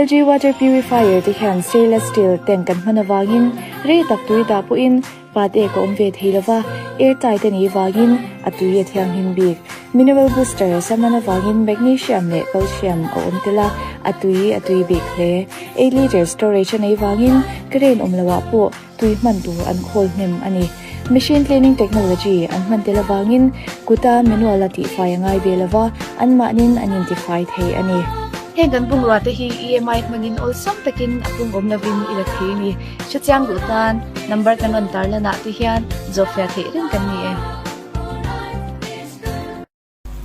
LG water purifier te hian stainless steel tank an hman avangin rei tak tui dah pawhin pat ek a awm ve thei lova, air tight a nih vangin a tui a thianghlim bik. Mineral booster sam an avangin magnesium leh calcium a awm tel a, a tui a tui bik hle. 8 litre storage a nei vangin current awm loah pawh tui hman tur an khawl hnem a ni. Machine cleaning technology an hman tel avangin kuta manual a tihfai a ngai ve lova, anmahnin an intifai thei a ni. Heng kan bungrua te hi EMI hmangin awlsam takin a pung awm lovin i la thei a ni. Hrechiang duh tan number kan rawn tarlan ah te hian zawhfiah theih reng kan ni e.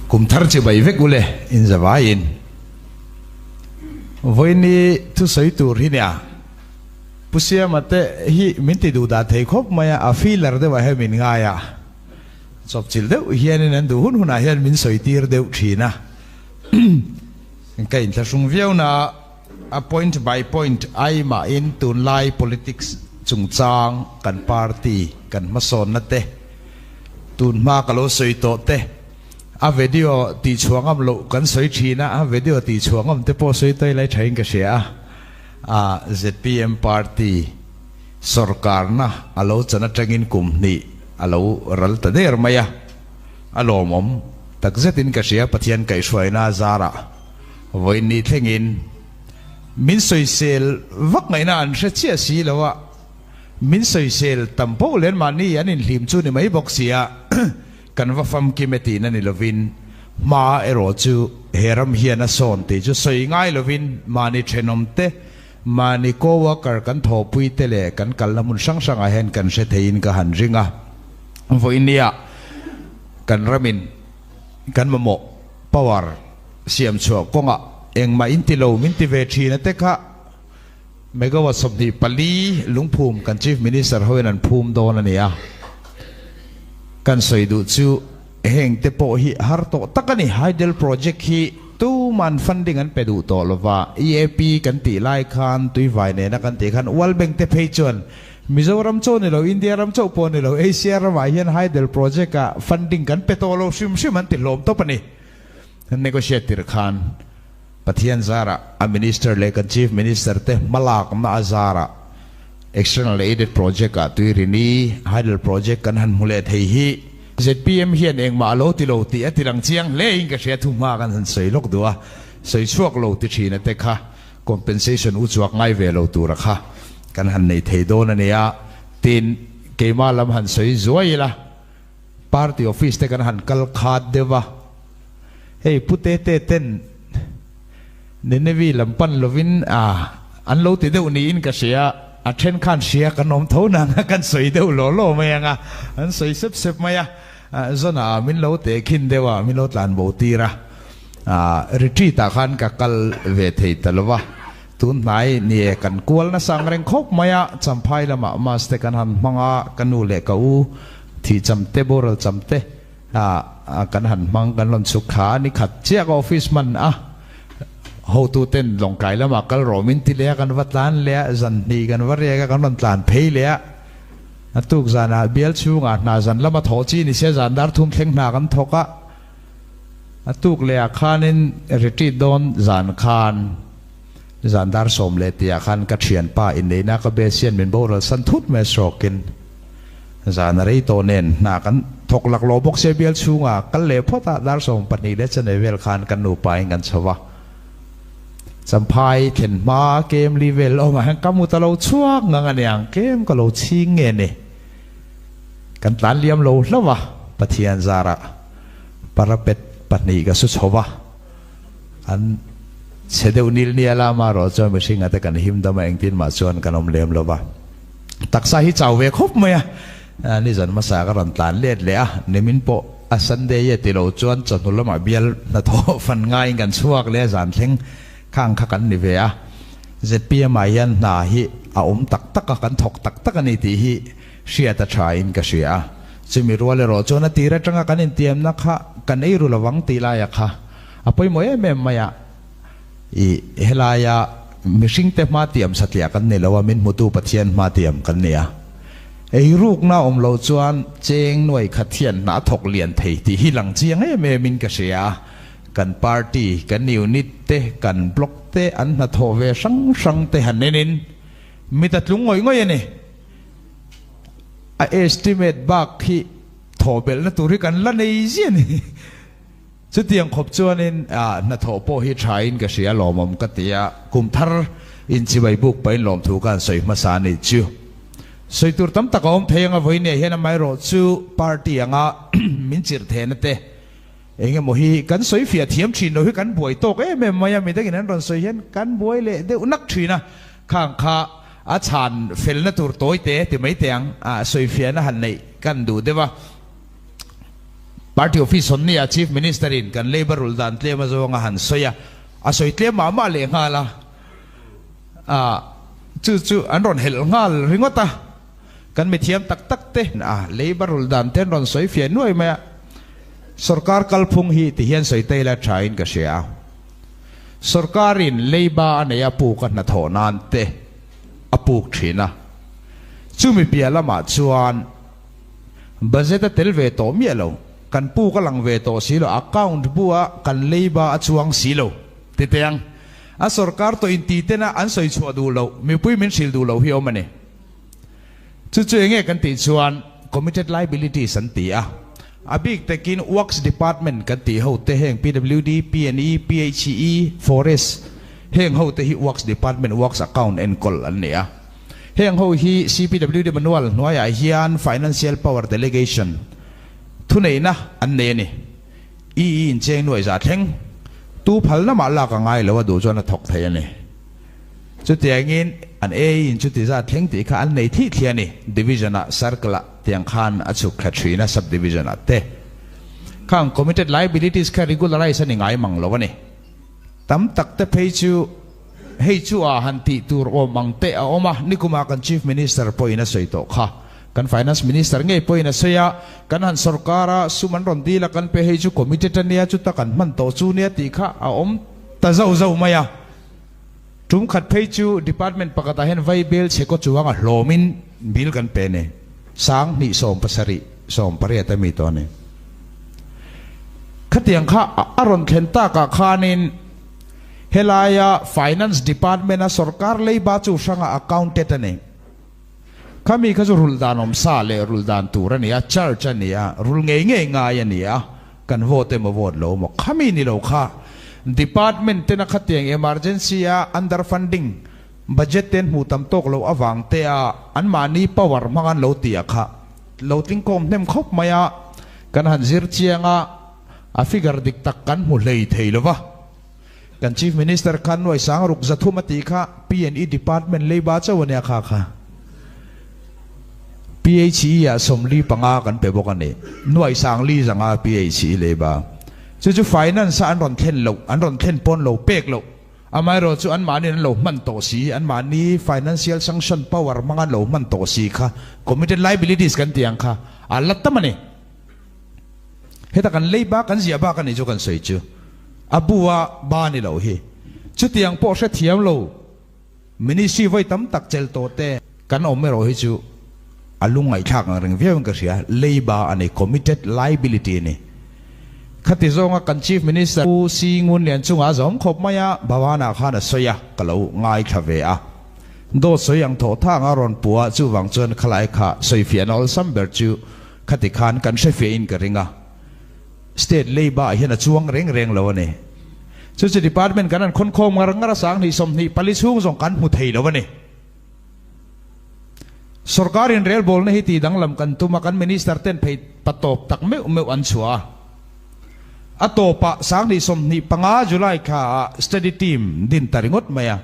Kum thar chibai vek ule in zavaiin vawiini thusawi tur hi nia Pu Siama te hi min ti duh dah thei khawp mai a, a feeler deuh ah hian min ngai a, chawpchilh deuh hianin an duh hun hunah hian min sawi tir deuh thin a, ka inthlahrung viau na a point by point ai mahin tunlai politics chungchang kan party kan hmasawnna te Tun hma ka lo sawi tawh te, a video tih chhuah ngam loh kan sawi thin a, a video tih chhuah ngam te pawh sawi tawi lai thain ka hria a, a zpm party sawrkarna a lo chan atangin kum hnih a lo ral ta der mai a, a lawmawm takzetin ka hria Pathian kaihhruaina zarah vawiin thlengin min sawisel vak ngaihna an hre chiah si lo a. Min sawisel tam poh len mahni an inhlim chu ni mai bawk sia, kan va famkim e tihna ni lovin hma erawh chu he ram hian a sawn tih chu sawi ngai lovin mahni thenawm te, mahni co-worker kan thawhpui te leh kan kalna hmun hrang hrangah hian kan hre theiin ka han ring a. Vawinia kan ramin kan mamawh power siam chhuah kawngah engmah inti lo min ti ve thin a te kha. Megawatt 24 lungphum kan Chief Minister hoin an phum dawn a ni a, kan sawi duh chu heng te pawh hi har tawh tak a ni. Hydel project hi tuman funding an pe duh tawh lova, EAP kan tih lai khan tuivai nena kan tih khan World Bank te phei chuan Mizoram chauh ni lo, India ram chauh pawh ni lo, Asia ramah hian Hydel project ah funding kan pe tawh lo hrim hrim an ti hlawm tawp a ni. Negotiate tir khan Pathian zarah a Minister leh kan Chief Minister te hmalakna a zarah External Aided Project ah Tuirini Hydel Project kan han hmu leh thei hi zpm hian engmah a lo ti lo tih a ti lang chiang hle in ka hria thuhma kan han sawi lawk duh a, sawi chhuak lo ti thin a te kha compensation u chuak ngai ve lo tura kha kan han nei thei dawn a nia tin keimah lam han sawi zuai ila. Party office te kan han kal khat deuh a, hei Pu Tete ten Ninevi lam pan lovin a an lo ti deuh niin ka hria, a then khan hria kan awm tho nang a kan sawi deuh law law mai ang a, an sawi sep sep mai a, Zona ah min lo teh khin deuh a, min lo tlan bo tir a, retreat ah khan ka kal ve thei ta lo va. Tun hnai ni e kan kual nasa ang reng khawp mai a, Champhai lamah Mas te kan han hmang a, ka nu leh ka u thih cham te boral cham te kan han hmang kan rawn chhuk thla a, ni khat chiah ka office hman a, hotu ten Lawngtlai lamah kal rawh min ti leh a, kan va tlan leh a, zan hnih kan va riak a, kan rawn tlan phei leh a, a tuk zanah bial chhungah hna zan lama thawh chi ni se zan dar thum thleng hna kan thawk a. A tuk leh ah khanin retreat dawn zan khan zan dar sawm leh tih ah khan ka thianpa inneihna ka be sian min boral san thut mai a sawkin zan a rei tawh nen hna kan thawk lak lo bawk sia bial chhungah kal leh phawt a dar 12 leh chanei vel khan kan nupa in kan chho va Champhai thlen hma kem li vel awm ah hian ka mut a lo chhuak ngang a niang kem ka lo chhing nge ni kan tlan liam lo hlauh a Pathian zarah. Parapet pahnih ka su chho va, an chhe deuh nil nia la amaherawh chuan mihringa te kan him dam a, engtin mah chuan kan awm lem lo va. Taksa hi chau ve khawp mai a, nizan hmasa ka rawn tlan let leh a, nimin pawh a Sunday e ti lo chuan chawhnu lamah bial hnathawh fan ngaiin kan chhuak leh a, zan thleng khang kha kan ni ve a. Zpm ah hian hna hi a awm tak tak a, kan thawk tak tak a ni tih hi Hriat a tha in ka hria a, chumi rual erawh chuan a tir atanga kan intiamna kha kan ei ru lovang tih laia kha a pawimawh em em mai a, i helaia mihringte hma tiam satliah kan ni lo a, min hmutu Pathian hma tiam kan ni a, ei rukna awm loh chuan cheng nuai khat hian hna a thawk lian thei tih hi lang chiang em em in ka hria a, kan party, kan unit te, kan block te. te, an hnathawh ve hrang hrang te han enin mit a tlung ngawih ngawih a ni. A estimate bak hi thawh belhna tur hi kan la nei ziah a ni. Chutiang khawp chuanin hnathawh pawh hi thain ka hria lawmawm ka ti a, kum thar inchibai buk pahin lawmthu ka han sawi hmasa a nih chu. Sawi tur tam tak a awm thei anga vawinia hian amaherawh chu party anga min chirh thehna te eng emaw hi kan sawi fiah thiam thin lo hi kan buai tawk em em mai a, midangin an rawn sawi hian kan buai leh deuh nak thin a, khang kha a chhan felna tur tawi te ti mai teh ang a sawi fiahna han neih kan duh deuh a. Party office hawn nia Chief Minister in kan labour rul dan tlem a zawng a han sawi a, a sawi tlem mah mah leh nghal a, ah chu chu an rawn helh nghal ringawt a, kan mithiam tak tak te a labour rul dan te an rawn sawi fiah nuai mai a, sorkar kalphung hi ti hian sawi ta ila tha in ka hria a, sorkar in labour a nei a puk a hnathawh nan te a puk thin a, chumi piah lamah chuan. Budget a tel ve tawh miah lo, kan puk a lang ve tawh si lo, account bu a kan leiba a chuang si lo ti teh ang. A sorkar tawh in ti tena an sawi chhuah duh loh, mipui min hrilh duh loh hi awm a ni. Chu chu enge kan tih chuan committed liabilities an ti a. A bik takin Works Department kan tih ho te heng PWD, PNE, PHE, Forest heng ho te hi Works Department Works Account enkawl an ni a. Heng ho hi CPWD manual hnuaiah hian Financial Power Delegation thuneihna an nei a ni. EE incheng nuai za thleng tu phalna mah lak a ngai lo a duh chuan a thawk thei a ni. Chutiangin an AE in chuti zat thleng tih kha an nei thih thliah a ni. Division-ah, Circle-ah tiang khan a chhuk thla thin a, Sub-Division-ah te. Khang committed liabilities kha regularize a ni ngai mang lo a ni. Tam tak te phei chu hei chu a han tih tur awm ang te a awm a, nikumah kan Chief Minister pawhin a sawi tawh kha. Kan Finance Minister ngei pawhin a sawi a, kan han sorkar a, sum an rawn dil a kan pe hei chu committed a nia, chuta kan hman tawh chu nia tih kha a awm ta zauh zauh mai a. Tum khat phei chu Department pakhatah hian vai bel chhe kaw chuang a hlawmin bill kan pe ni, 20 70 18 a mi tawh a ni. Khatiang kha a rawn thlen takah khanin helaia Finance Department-a sorkar leiba chu hranga accounted a ni. Khami kha chu rulh dan awm sa leh rulh dan tur a ni a, charge a ni a, rulh ngei ngei ngai a ni a, kan vote emaw vote lo emaw khami ni lo kha Department tena khatiang emergency-a under funding budget ten hmuh tam tawk loh avang te a anmahni power hmang an lo tih a kha Lo tlingkawm hnem khawp mai a, kan han zir chiang a, a figure dik tak kan hmu hlei thei lo va. Kan Chief Minister khan nuai sang ruk 300 a tih kha PNE Department leiba chauh a nia kha kha. PHE ah 45 kan pe bawk a ni. Nuai sang li zanga PHE leiba. Chu chu Finance a an rawn thlen loh, an rawn thlen pawn lo pek loh. Amaherawh chu anmahniin an lo hman tawh si, anmahni financial sanction power hmanga an lo hman tawh si kha committed liabilities kan tih ang kha a la tam a ni. Heta kan lei bak kan ziah bak a nih chu kan sawi chu a bu a ba ni lo hi. Chutiang pawh hrethiam lo ministry vawi tam tak chelh tawh te kan awm erawh hi chu a lungngaihthlak ang reng viau in ka hria, leiba a ni, committed liability a ni. Khati zawnga kan Chief Minister Pu Si Ngun Lian chungah a zawm khawp mai a, Bhavan-ah khan a sawi a, ka lo ngaithla ve a. Dawt sawi ang thawh thang a rawn pu a, chuvang chuan khalai kha sawifiahna awlsam ber chu khati khan kan hrefiah in ka ring a. State leiba ah hian a chuang reng reng lo a ni. Chu chu department kan han khawnkhawm ngar ngar a, 20 24 chhung zawng kan hmu thei lo a ni. Sorkar in relbawlna hi tih danglam kan tum a, kan Minister ten phei patawp tak meuh meuh an chhuah a. A tawpah 2025 July kha ah study team din ta ringawt mai a.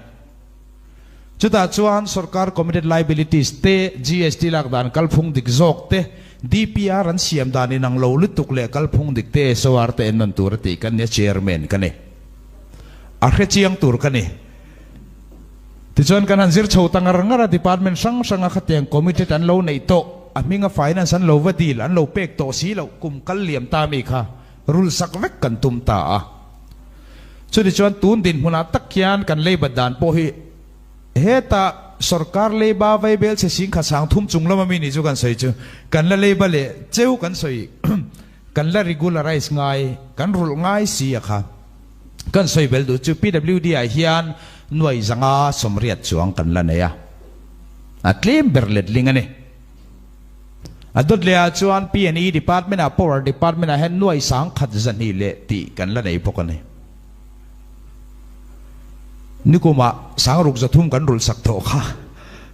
Chutah chuan sorkar committed liabilities te, GST lak dan kalphung dik zawk te, DPR an siam dan inang lo lutuk leh kalphung dik te SOR te ennawn tur a tih kan nia Chairman ka ni. A hrechiang tur ka ni. Tichuan kan han zir chho ta ngar ngar a, department hrang hranga khatiang committed an lo neih tawh, a hminga finance an lo va dil, an lo pek tawh si loh, kum kal liam ta mi kha rul sak vek kan tum ta a. Chutichuan tun dinhmunah tak hian kan leibat dan pawh hi heta sorkar leiba vaibel chhe singkhat 3000 chung lama mi nih chu kan sawi chu kan la leiba leh cheu kan sawi kan la regularize ngai, kan rulh ngai si a kha. Kan sawi bel duh chu PWD ah hian nuai zanga 80 chuang kan la nei a, a tlem ber letling a ni. A dawt leh ah chuan PNE department ah Power department ah hian nuai 10,000 2 leh tih kan la nei bawk a ni. Nikumah 630 kan rulh sak tawh kha.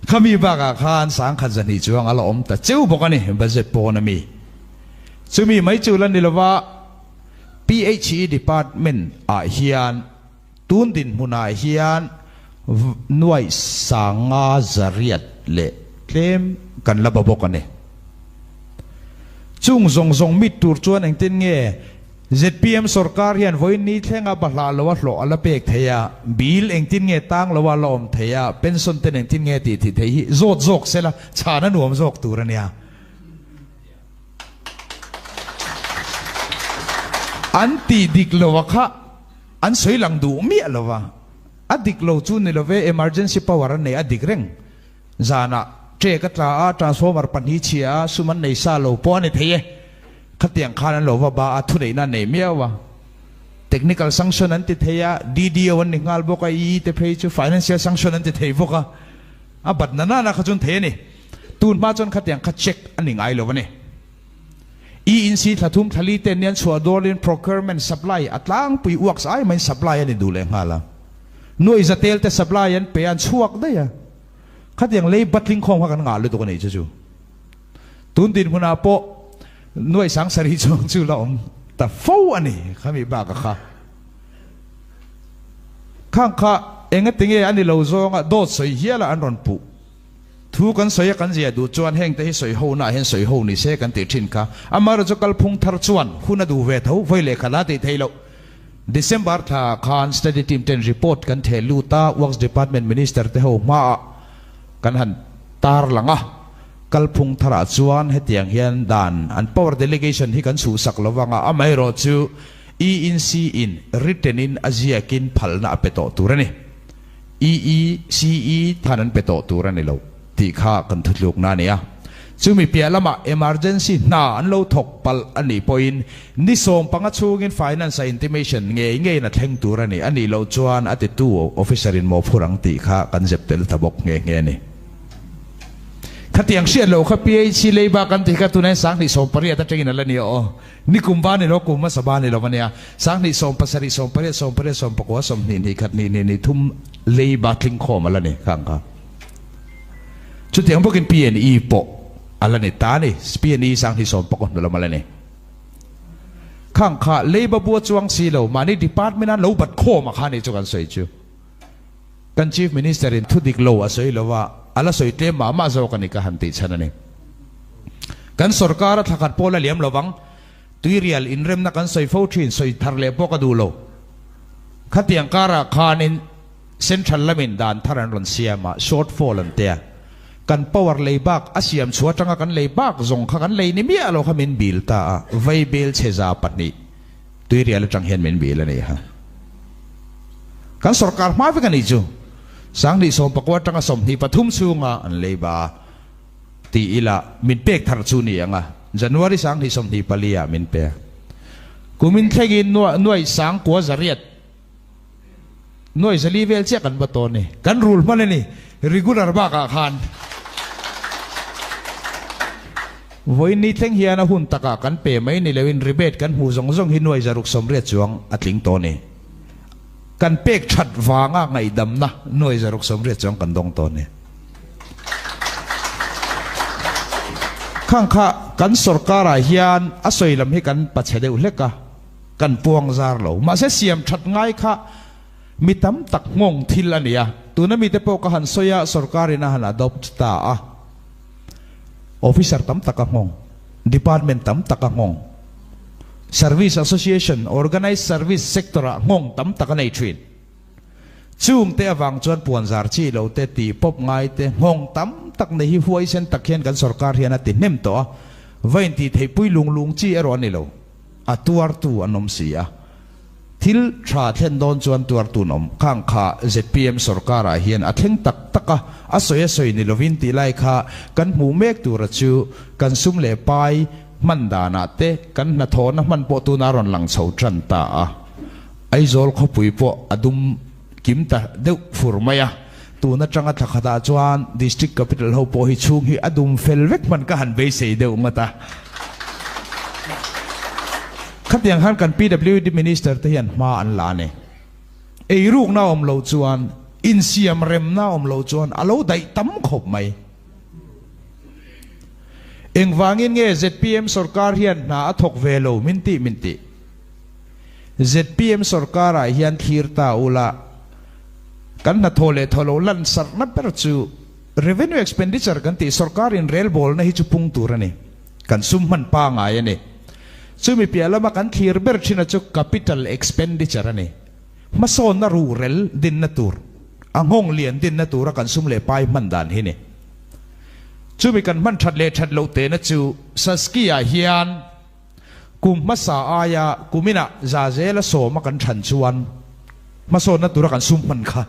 Khami bakah khan 1,200 chuang a la awm ta cheu bawk a ni budget pawn a mi. Chumi mai chu la ni lova PHE department ah hian tun dinhmunah hian nuaih 508 leh tlem kan la ba bawk a ni. Chung zawng zawng mit tur chuan engtin nge zpm sorkar hian vawiin ni thlenga bahlah loa hlawh a la pek thei a, bill engtin nge tang loa la awm thei a, pension ten engtin nge tih thih thei hi zawt zawk sela chhan a nuam zawk tur a nia. An tih dik lo a kha an sawi lang duh miah lo va, a dik lo chu ni love emergency power an nei a dik reng. Zanah trek a tla a, transformer pahnih chhia a, sum an nei sa lo pawh a ni thei e. Khatiang khan an lo va ba a, thuneihna an nei miau a. Technical sanction an ti thei a, DDO an ni nghal bawk a, EE te phei chu financial sanction an ti thei bawk a. A bat na nana kha chuan thei a ni. Tun hma chuan khatiang kha check a ni ngai lo a ni. ENC thla thum thla li ten nian chhuah dawlin procurement supply a tlangpui uaks ai maiin supply a ni duh leh nghal a. Nuaih zatel te supply an pe a, an chhuak daih a. Khatiang lei batling khawm kha kan ngah lutuk a nih chu chu. Tun dinhmunah pawh nuaih 7000 chuang chu la awm ta fo a ni khami bak a kha. Khang kha engatinge a ni lo zawnga dawt sawi hiala an rawn puh. Thu kan sawi a kan zia duh chuan heng te hi sawi ho naah hian sawi ho ni se kan tih thin kha. Amaherawhchu kalphung thar chuan hun a duh ve tho, vawi leh khat a tih theih loh. December thla khan study team ten report kan theh lut a, Works Department Minister te ho hmaah kan han tar lang a. Kalphung tharah chuan hetiang hian dan an power delegation hi kan chhuhsak lo vang a, amaherawhchu ENC in written in a ziakin phalna a pe tawh tur a ni. EECE than an pe tawh tur a ni lo tih kha kan thutlukna a ni a. Chumi piah lamah emergency hna an lo thawk palh a nih pawhin ni 15 chhungin finance a intimation ngei ngeiin a thleng tur a ni. A nih loh chuan a titu officer in mawhphur ang tih kha kan zep tel ta bawk nghe nghe a ni. Khatiang hriat loh kha PHC leiba kan tih kha tunah hian 2018 atangin a la ni aw. Ni kum ba ni lo, kum hmasa ba ni lo a nia. 20 17 18 18 19 20 hnih khat hnih hnih hnih thum lei ba tling khawm a la ni khang kha. Chutiang bawkin PNE pawh a la ni ta a ni. PNE 20 19 hnu lam a la ni. Khang kha lei ba bua chuang si lo, mahni department a lo bat khawm a kha ni chu kan sawi chu. Kan Chief Minister in thu dik lo a sawi lo a, a la sawi tlem mah mah zawk a ni ka han tih chhan a ni. Kan sorkar a thlakhat pawl a liam lovang, tuirial inremna kan sawi fo thin, sawi thar leh pawh ka duh lo. Khatiang karah khanin Central lamin dan thar an rawn siam a, short fall an tia. Kan power lei bak a siam chhuah atanga kan lei bak zawng kha kan lei ni miah lo kha min bil ta a, vei bel chhe 200 tuirial atang hian min bil a ni ha. Kan sorkar hma vek a nih chu. 2019 atanga 23 chhunga an lei ba tih ila min pek thar chu ni ang a, January 2024 ah min pek. Kumin thlengin nuaih sang kua zariat nuaih zali vel chiah kan va tawn ni. Kan rul hman a ni regular bakah khan. Vawiin ni thleng hian a hun takah kan pe mai ni loin rebate kan hmuh zawng zawng hi nuaih 680 chuang a tling tawh a ni. Kan pek that vanga ngaihdamna nuaih 680 chuang kan dawng tawh a ni. Khang kha kan sorkarah hian a sawi lam hi kan pachhe deuh hlek a, kan puang zar lo. Mahse siam that ngai kha mi tam tak nghawng thil a ni a. Tuna mite pawh ka han sawi a, sorkarin a han adopt ta a. Officer tam tak a nghawng, department tam tak a nghawng, service association, organised service sector ah nghawng tam tak a nei thin. Chung te avang chuan puanzar chi lo te, tih pawp ngai te, nghawng tam tak nei hi huaisen tak hian kan sorkar hian a ti hnem tawh a, va intih theihpui lung lung chi erawh a ni lo. A tuartu an awm si a. Thil tha thlen dawn chuan tuartu an awm. Khang kha zpm sorkarah hian a thleng tak tak a, a sawi a sawi ni lovin tih lai kha kan hmuh mek tura chu kan sum leh pai hman danah te kan hnathawhna hman pawh tuna rawn lang chho tan ta a. Aizawl khawpui pawh a dum kim ta deuh fur mai a, tun atanga thla khatah chuan District Capital ho pawh hi chhung hi a dum fel vek hman ka han beisei deuh ngawt a. Khatiang khan kan PWD Minister te hian hma an la a ni. Eirukna awm lo chuan, insiam remna awm lo chuan a lo daih tam khawp mai. Engvangin nge zpm sorkar hian hna a thawk ve lo min tih min tih? Zpm sorkarah hian thlir ta ula, kan hnathawh leh thawh loh lansarhna ber chu revenue expenditure kan tih sorkarin relbawlna hi chu pung tur a ni. Kan sum hman pangai a ni. Chumi piah lama kan thlir ber thina chu capital expenditure a ni. Hmasawnna ruhrel dinna tur, a nghawng lian dinna tura kan sum leh pai hman dan hi ni. Chumi kan hman that leh that loh tehna chu Saskia hian kum hmasa aia kuminah za zela sawma kan than chuan hmasawnna tura kan sum hman kha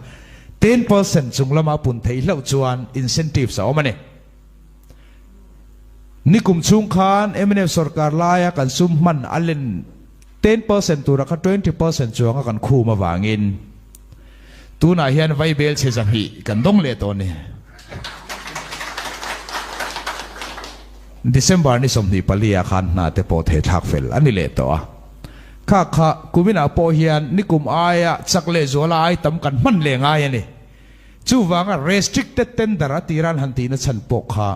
10% chung lama pun theih hlauh chuan incentives a awm a ni. Nikum chhung khan mnf sorkar laia kan sum hman a len 10% tura kha 20% chuanga kan khum avangin tunah hian vaibel chhe 200 kan dawng leh tawh a ni. December ni 24 ah khan hna te pawh thei thlak fel a ni leh tawh a. Kha kha kuminah pawh hian nikum aia chak leh zuala ai tam kan hman leh ngai a ni. Chuvanga restricted tender a tiran han tihna chhan pawh kha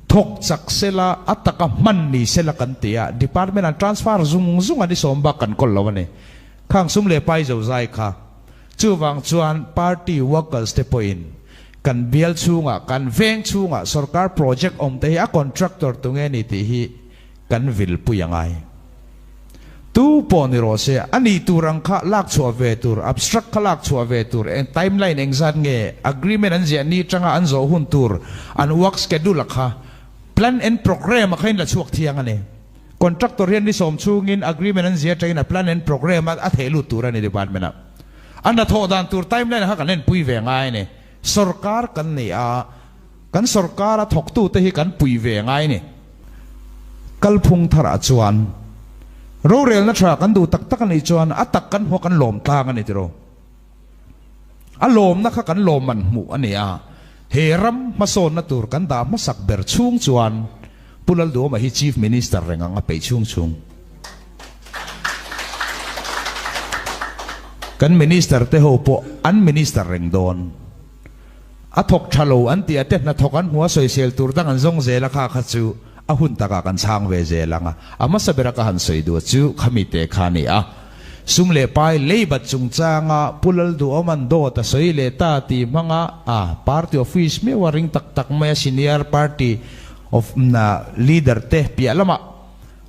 thawk chak sela a taka hman ni sela kan ti a, department an transfer zung zung a ni sawm bak kan kawl lo a ni. Khang sum leh pai zo zai kha. Chuvang chuan party workers te pawhin kan bial chhungah, kan veng chhungah sorkar project awm te hi a contractor tunge ni tih hi kan vilpui a ngai. Tu pawh ni rawh se, a nih tur ang kha lak chhuah ve tur, abstract kha lak chhuah ve tur, eng timeline engzat nge, agreement an ziah ni atanga an zawh hun tur, an work schedule a kha, plan and programme a kha in la chhuak thiang a ni. Contractor hian ni sawm chhungin agreement an ziah atangin a plan and programme a theh lut tur a ni department ah. A hnathawh dan tur timeline a kha kan enpui ve ngai a ni. Sorkar kan nei a, kan sorkar a thawktute hi kan pui ve ngai a ni. Kalphung tharah chuan rorelna tha kan duh tak tak a nih chuan a tak kan hmuh a kan lawm tlang a ni tiraw. A lawmna kha kan lawm man hmuh a ni a, he ram hmasawnna tur kan dah hmasak ber chhung chuan Pu Lalduhawma hi Chief Minister reng ang a peih chhung chhung. Kan Minister te ho pawh an Minister reng dawn. A thawk tha lo an tih a te hnathawk an hmu a sawisel tur dang an zawng zel a kha kha chu a hun takah kan chhang ve zel ang a. A hmasa bera ka han sawi duh chu khami te kha a ni a. Sum leh pai leibat chungchanga Pu Lalduhawma'n dawt a sawi leh ta tih hmanga a party office meuh a ring tak tak mai a senior party of na leader te piah lamah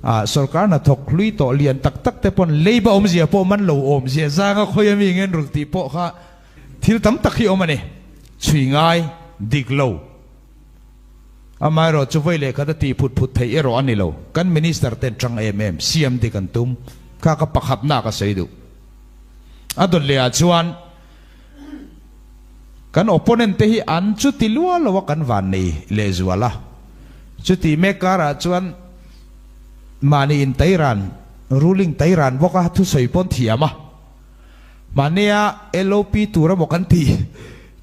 a sorkar hnathawk hlui tawh lian tak tak te pawn leiba awmzia pawh man lo awmzia zanga khawi ami ngen rul tih pawh kha Thil tam tak hi awm a ni. Chhui ngai, dik lo. Amaherawh chu vawi leh khat a tih phut phut theih erawh a ni lo. Kan Minister ten tang em em, siam dik an tum. Kha ka pakhatna ka sawi duh. A dawt leh ah chuan kan opponent te hi an chuti lua lo a kan van nei lehzual a. Chuti mek karah chuan mahni in tairan, ruling tairan bawk a thusawi pawn thiam a. Mahnia LOP tur emaw kan tih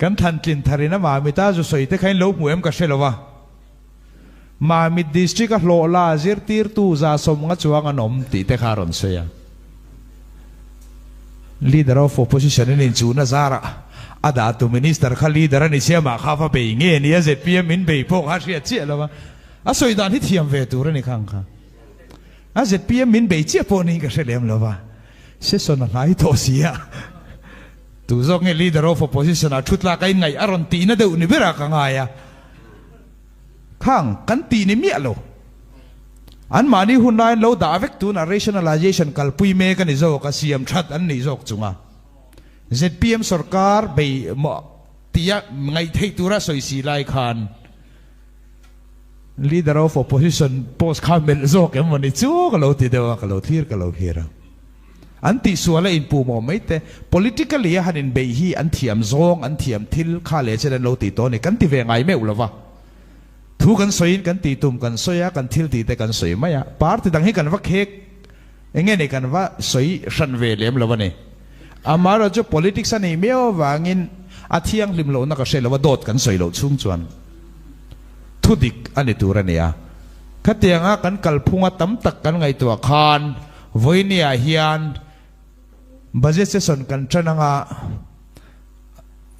kan thlan tlin tharin a Mamita zu sawi te kha in lo hmu em ka hre lo a. Mamit District a hlawh la zirtirtu 150 chuang an awm tih te kha a rawn sawi a. Leader of Opposition in inchuhna zarah a dah tu Minister kha Leader a ni sia mah kha va bei nge ni a zpm in bei pawh kha a hriat chiah lo a. A sawi dan hi thiam ve tur a ni khang kha. A zpm min bei chiah pawh niin ka hre lem lo va. Session a hnai tawh si a, tu zawk nge Leader of Opposition ah thu tlak a inngaih a rawn tihna deuh ni berah ka ngai a. Khang kan tih ni miah lo. Anmahni hun laiin lo dah vek tunah rationalization kalpui mek a ni zawk a, siam that an nih zawk chung a. Zpm sorkar bei maw tia ngaih theih tura sawi si lai khan Leader of Opposition post kha melh zawk em mawni chu ka lo ti deuh a, ka lo thlir ka lo thlir a. An tihsual a inpuh mawh mai te, politically a han inbeih hi an thiam zawng, an thiam thil kha leh chen an lo tih tawh a ni, kan ti ve ngai meuh lo va. Thu kan sawiin kan tih tum kan sawi a, kan thil tih te kan sawi mai a. Party dang hi kan va khek eng nge ni kan va sawi hran ve lem lo a ni. Amaherawhchu politics a nei miau avangin a thianghlim lohna ka hre lo a, dawt kan sawi loh chhung chuan thudik a ni tur a ni a. Khatianga kan kalphunga tam tak kan ngaihtuah khan vawinia hian budget session kan tan anga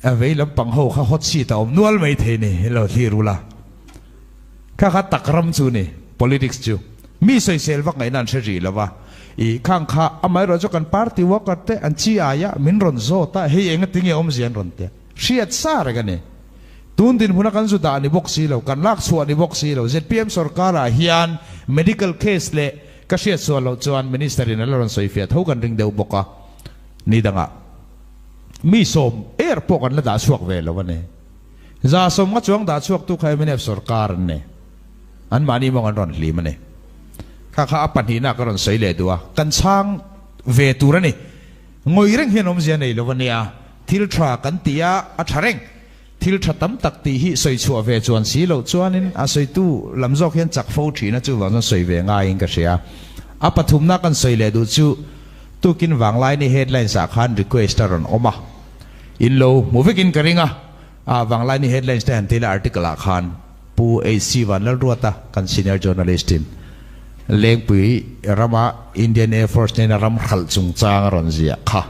a vei lampang ho kha hot seat a awm nual mai thei ni lo thlir ula. Kha kha tak ram chu ni politics chu. Mi sawisel vak ngaihna an hre rih lo va. I khang kha amaherawh chu kan party worker te an chi aia min rawn zawt a, hei enga tinge awmzia an rawn tia. Hriat sa reng a ni. Tun dinhmuna kan zu dah ni bawk si lo, kan lak chhuah ni bawk si lo. Zpm sorkarah hian medical case leh ka hriat sual loh chuan minister in a la rawn sawi fiah tho kan ring deuh bawk a. Ni dangah mi sawm er pawh kan la dah chhuak ve lo a ni. 150 chuang dah chhuaktu kha mnf sorkar an ni. Anmahni mawng an rawn hlim a ni. Kha kha a pahnihna ka rawn sawi leh duh a, kan chhang ve tur a ni. Ngawih reng hian awmzia nei lo a nia. Thil tha kan ti a, a tha reng. Thil tha tam tak tih hi sawi chhuah ve chuan si loh chuanin a sawitu lam zawk hian chak fo thin a, chuvang chuan sawi ve ngaiin ka hria. A pathumna kan sawi leh duh chu tukin Vanglaini headlines ah khan request a rawn awm a, in lo hmu vekin ka ring a, a Vanglaini headlines te han ti ila article ah khan Pu HC Vanlalruata kan senior journalist in Lengpui rama Indian Air Force nena ram hralh chungchang a rawn ziah kha.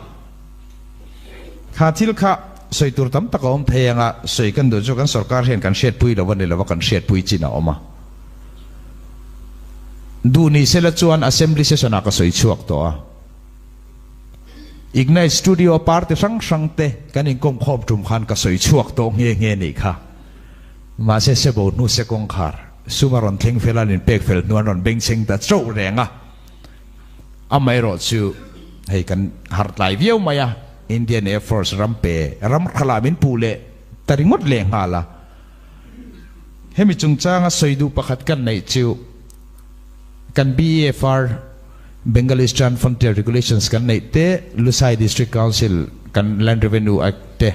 Kha thil kha sawi tur tam tak a awm thei ang a, sawi kan duh chu kan sorkar hian kan hriatpui lo a ni lo a, kan hriatpui chin a awm a. Duh ni sela chuan Assembly session ah ka sawi chhuak tawh a. Ignite Studio party hrang hrang te kan inkawm khawm tum khan ka sawi chhuak tawh nghe nghe nih kha. Mahse sebo hnu se kawngkhar sum a rawn thleng fel a, an inpek fel hnu an rawn bengchheng ta chauh reng a. Amaherawh chu hei kan harh tlai viau mai a, Indian Air Force ram pe ram khalah min puh leh ta ringawt leh nghal a. Hemi chungchanga sawi duh pakhat kan neih chu kan BEFR, Bengal Eastern Frontier Regulations kan neih te, Lusai District Council kan Land Revenue Act te,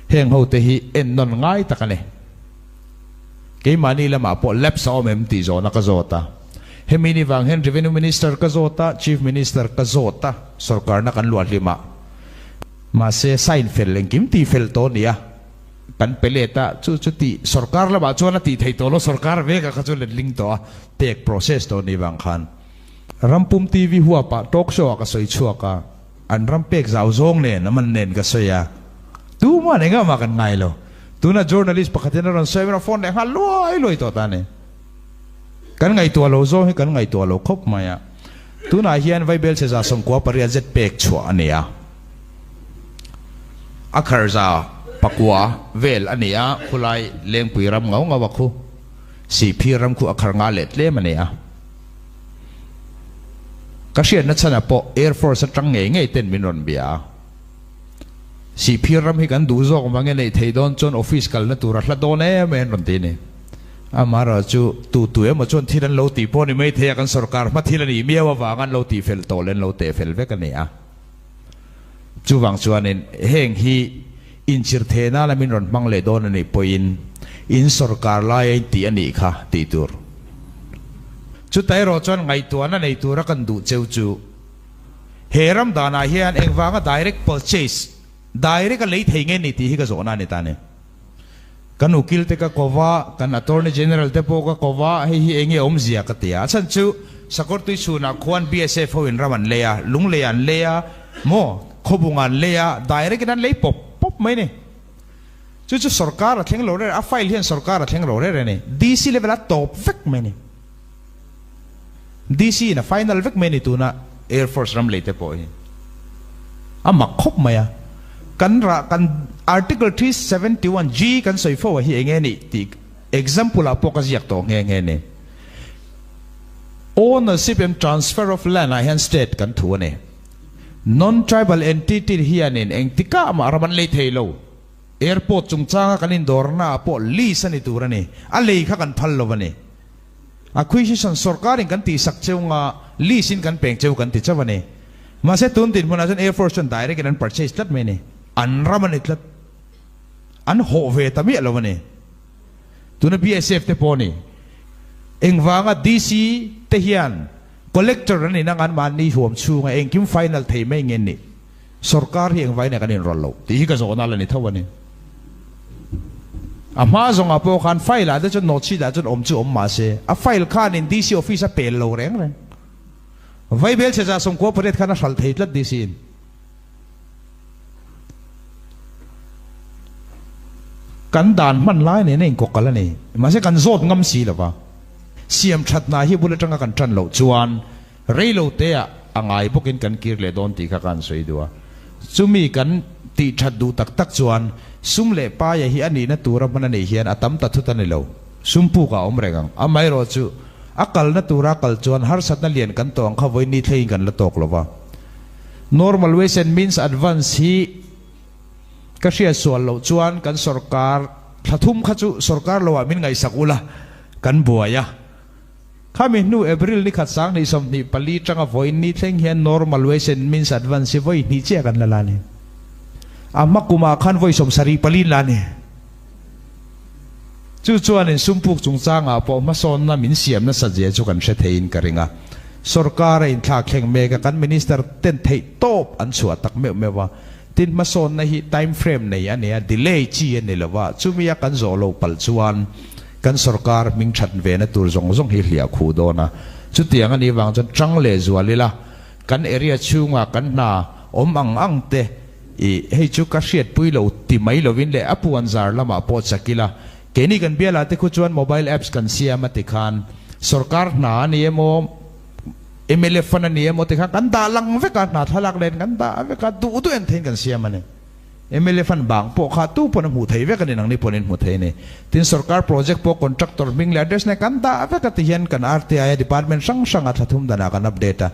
heng ho te hi ennawn ngai tak a ni. Keimahni lamah pawh lapse a awm em tih zawhna ka zawt a. Hemi ni vang hian Revenue Minister ka zawt a, Chief Minister ka zawt a, sorkarna kan luah hlim a. Mahse, sign fel engkim tih fel tawh a ni a, kan pe let a, chu chu tih sorkar lamah chuan a tih theih tawh lo, sorkar vekah kha chu letling tawh a, pek process tawh a nih vang khan. Rampum TV huapah talk show ah ka sawi chhuak a, an ram pek zau zawng nen a man nen ka sawi a, tumah engah mah kan ngai lo. Tunah journalist pakhat hian a rawn sawi a, min rawn phone leh nghal luai luai tawh ta a ni. Kan ngaihtuah lo zawng hi kan ngaihtuah lo khawp mai a. Tunah hian Vaibel chhe 98 zet pek chhuah a ni a. A kharza pakua vel a ni a, khulai Lengpui ram ngau ngau a khu, Sihphir ram khu a khar nga leh tlem a ni a. Ka hriatna chhanah pawh Air Force atang ngei ngei ten min rawn bia a. Sihphir ram hi kan duh zawk vang e neih theih dawn chuan office kalna tur a hla dawn em em rawn ti a ni. Amaherawh chu tu tu emaw chuan thil an lo tih pawh ni mai thei a, kan sorkar hma thil a nih miau avang an lo tih fel tawh leh an lo teh fel vek a ni a. Chuvang chuanin heng hi inchir theh nana min rawn hmang leh dawn a nih pawhin in sorkar laia in tih a nih kha tih tur. Chutah erawh chuan ngaihtuahna nei tura kan duh cheu chu he ram danah hian engvanga direct purchase, direct a lei thei nge ni tih hi ka zawhna a ni ta ni. Kan ukil te ka ko va, kan Attorney General te pawh ka ko va, hei hi enge awmzia ka ti a. A chhan chu Sakawrtui chhunah khuan BSF ho in ram an lei a, Lunglei an lei a, maw Khawbung an lei a, direct in an lei pawp pawp mai ni. Chu chu sorkar a thleng lo rere, a file hian sorkar a thleng lo rere a ni. DC level a tawp vek mai ni. DC in a final vek mai a ni tuna Air Force ram lei te pawh hi. A mak khawp mai a. Kan rah kan Article 371 G kan sawi fo a hi enge nih tih example ah pawh ka ziak tawh nghe nghe ni. Ownership and transfer of land ah hian state kan thu a ni. Non-tribal entity hianin engtikah mah ram an lei thei lo. Airport chungchanga kan indawrna ah pawh lease a ni tur a ni. A lei kha kan phal lo a ni. Acquisition sorkarin kan tihsak cheu nga lease in kan peng cheu kan ti chauh a ni. Mahse tun dinhmunah chuan Air Force chuan direct in an purchase tlat mai a ni. An ram a ni tlat. An hawh ve ta miah lo a ni. Tuna BSF te pawh a ni. Engvanga DC te hian collector an inang an mahni huam chhunga engkim final thei mai nge ni. Sorkar hi engvai nge kan inrawlh loh tih hi ka zawhna la ni tho a ni. A hma zawngah pawh khan file ah te chuan note sheet ah chuan awm chu awm mah se, a file khanin DC office a pel lo reng reng. Vaibel chhe 98 khan a hralh thei tlat DC in. Kan dan hman lai nen a inkawk kal a ni. Mahse kan zawt ngam si lo va. Siam that hna hi bul atanga kan tan loh chuan rei lo te ah a ngai bawkin kan kir leh dawn tih kha ka han sawi duh a. Chumi kan tih that duh tak tak chuan sum leh paia hi a nihna tura hman a nih hian a tam ta thut a ni lo. Sum puk ah a awm reng ang. Amaherawhchu a kalna tura kal chuan harsatna lian kan tawh ang kha vawiin ni thlengin kan la tawk lo va. Normal ways and means advance hi ka hriat sual loh chuan kan sorkar thla thum kha chu sorkar lo ah min ngaihsak ula kan buai a. Khami hnu April ni khat 2024 tanga vawiin ni thleng hian normal ways and means advance hi vawi hnih chiah kan la la ni. A hma kumah khan vawi 74 in la ni. Chu chuanin sumpuk chungchangah pawh hmasawnna min siam nasat zia chu kan hre theiin ka ring a. Sorkar a inthlak thleng mek a, kan Minister ten theih tawp an chhuah tak meuh meuh a. Tin, hmasawnna hi time frame nei a ni a, delay chi a ni lo va, chumi a kan zawh loh palh chuan kan sorkar hming that vena tur zawng zawng hi hliah khuh dawn a. Chutiang a nih vang chuan tang leh zual ila, kan area chhunga kan hna awm ang ang te, Ih, hei chu ka hriatpui lo ti mai lovin leh a puan zar lamah pawh chak ila, keini kan bialah te khu chuan mobile apps kan siam a ti khan sorkar hna a ni emaw, mla fund a ni emaw ti khan kan dah lang vek a, hna thlalak len kan dah vek a, duh duh en theiin kan siam a ni. Mla fund bang pawh kha tu pawn a hmuh thei vek a ni, nangni pawn in hmu thei a ni. Tin, sorkar project pawh contractor hming leh address nen kan dah vek a ti hian kan RTI a department hrang hranga thla thum danah kan update a.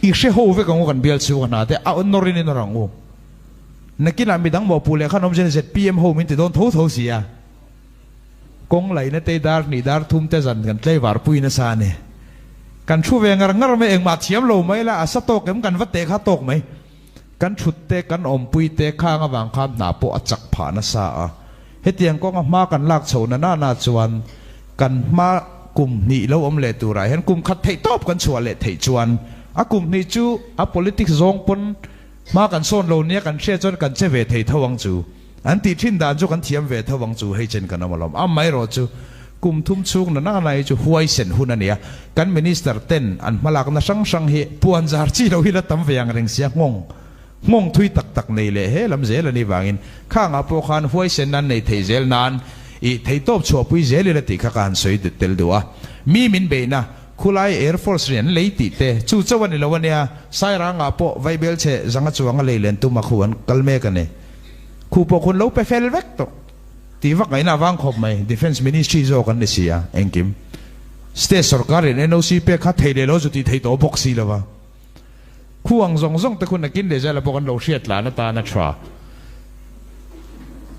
I hre ho vek ang u kan bial chhung a hna te a nawr in i nawr ang u. Nakinah midang mawhpuh leh khan awm zen ZPM ho min ti dawn tho tho si a. Kawng laihna te dar hnih dar thum te zan kan tlei var pui nasa a ni. Kan thu ve ngar ngar mai engmah thiam lo mai la a sa tawk em kan va teh kha tawk mai. Kan thut te kan awmpui te khang avang khan hna pawh a chak phah nasa a. Hetiang kawnga hma kan lak chho na nana chuan kan hma kum hnih lo awm leh turah hian kum khat theih tawp kan chhuah leh theih chuan a kum hnih chu a politics zawng pawn hma kan sawn lo nia kan hriat chuan kan che ve thei tho ang chu. An tih thin dan chu kan thiam ve tho ang chu hei chen kan awm alawm. Amaherawhchu kum thum chhung na nana hi chu huaisen hun a nia. Kan minister ten an hmalakna hrang hrang hi puan zar chi lo hi la tam ve ang reng sia nghawng. Nghawng thui tak tak nei leh he lam zel a nih vangin khangah pawh khan huaisen an nei thei zel nan i theihtawp chhuahpui zel ila tih kha ka han sawi tel duh a. Mi min beihna khulai Air Force rian lei tih te chu chauh a ni lo a nia, Sairangah pawh vaibel chhe zanga chuanga lei len tum a khu an kal mek a ni. Khu pawh khun lo pe fel vek tawh tih vak ngaihna avang khawp mai. Defence Ministry zawk an ni si a, engkim State sorkar in NOC pek kha thei leh lo chu tih theih tawh bawk si lo va. Khu ang zawng zawng te khu nakin leh zela pawh kan lo hriat tlan atan a tha.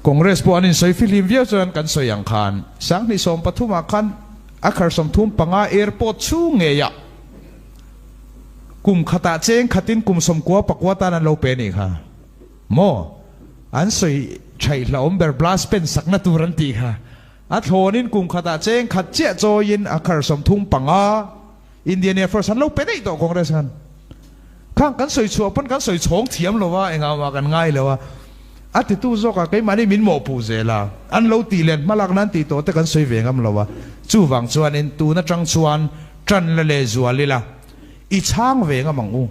Congress pawh an insawi fihlim viau chuan kan sawi ang khan 2013 ah khan a khar 35 airport chhung ngeiah kum khatah cheng khatin kum 99 tan an lo pe anih kha maw an sawi thaih hlauhawm ber blast pen sakna tur an tih kha a thlawnin kum khatah cheng khat chiah chawiin a khar 35 Indian Air Force an lo pe daih tawh Congress khan. Khang kan sawi chhuah pawn kan sawi chhawng thiam lo a, engah mah kan ngai lo a. A titu zawkah keimahni min mawhpuh zel a, an lo tih len hmalak nan tih tawh te kan sawi ve ngam lo a. Chuvang chuanin tun atang chuan tan la leh zual ila, i chhang ve ngam ang u.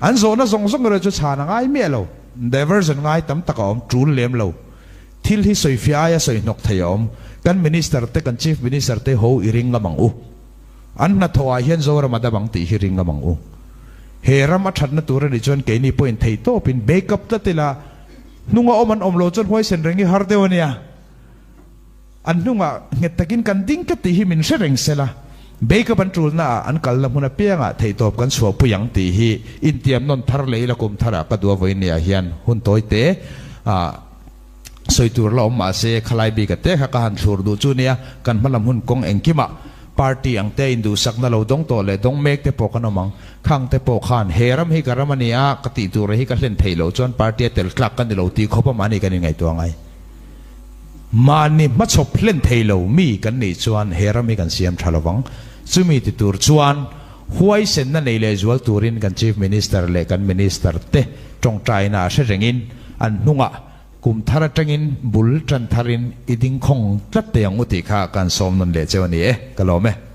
An zawhna zawng zawng erawh chu chhan a ngai miah lo. Diversion ngai tam tak a awm, tul lem lo. Thil hi sawifiah aia sawi hnawk thei a awm. Kan Minister te, kan Chief Minister te ho i ring ngam ang u. An hnathawh ah hian Zoram a dam ang tih hi ring ngam ang u. He ram a thatna tur a nih chuan keini pawhin thei tawpin back up tlat ila, hnunga awm an awm lo chuan huaisen reng hi har deuh a nia. An hnungah nghet takin kan ding tlat tih hi min hre reng sela, back up an tulna ah an kalna hmun apiangah theihtawp kan chhuahpui ang tih hi intiam nawn thar leh ila kum tharah ka duh a vawiin ah hian hun tawi te ah Sawi tur la awm mahse khalai bik a te kha ka han thlur duh chu nia, kan hma lam hun kawng engkimah party ang te induhsakna lo dawng tawh leh dawng mek te pawh kan awm ang. Khang te pawh khan he ram hi ka ram a ni a, ka tih tur hi ka hlen theih loh chuan party a tel tlak ka ni lo tih khawp a mahni kan inngaihtuah ngai. Mahni hmachhawp hlen thei lo mi kan nih chuan he ram hi kan siam tha lovang. Chumi ti tur chuan. Huaisenna nei lehzual turin kan Chief Minister leh kan Minister te tawngtaina a hre rengin an hnungah kum thar atangin bul tan tharin i ding khawng tlat thei ang u tih kha kan sawm nawn leh cheu a ni e. Ka lawm e.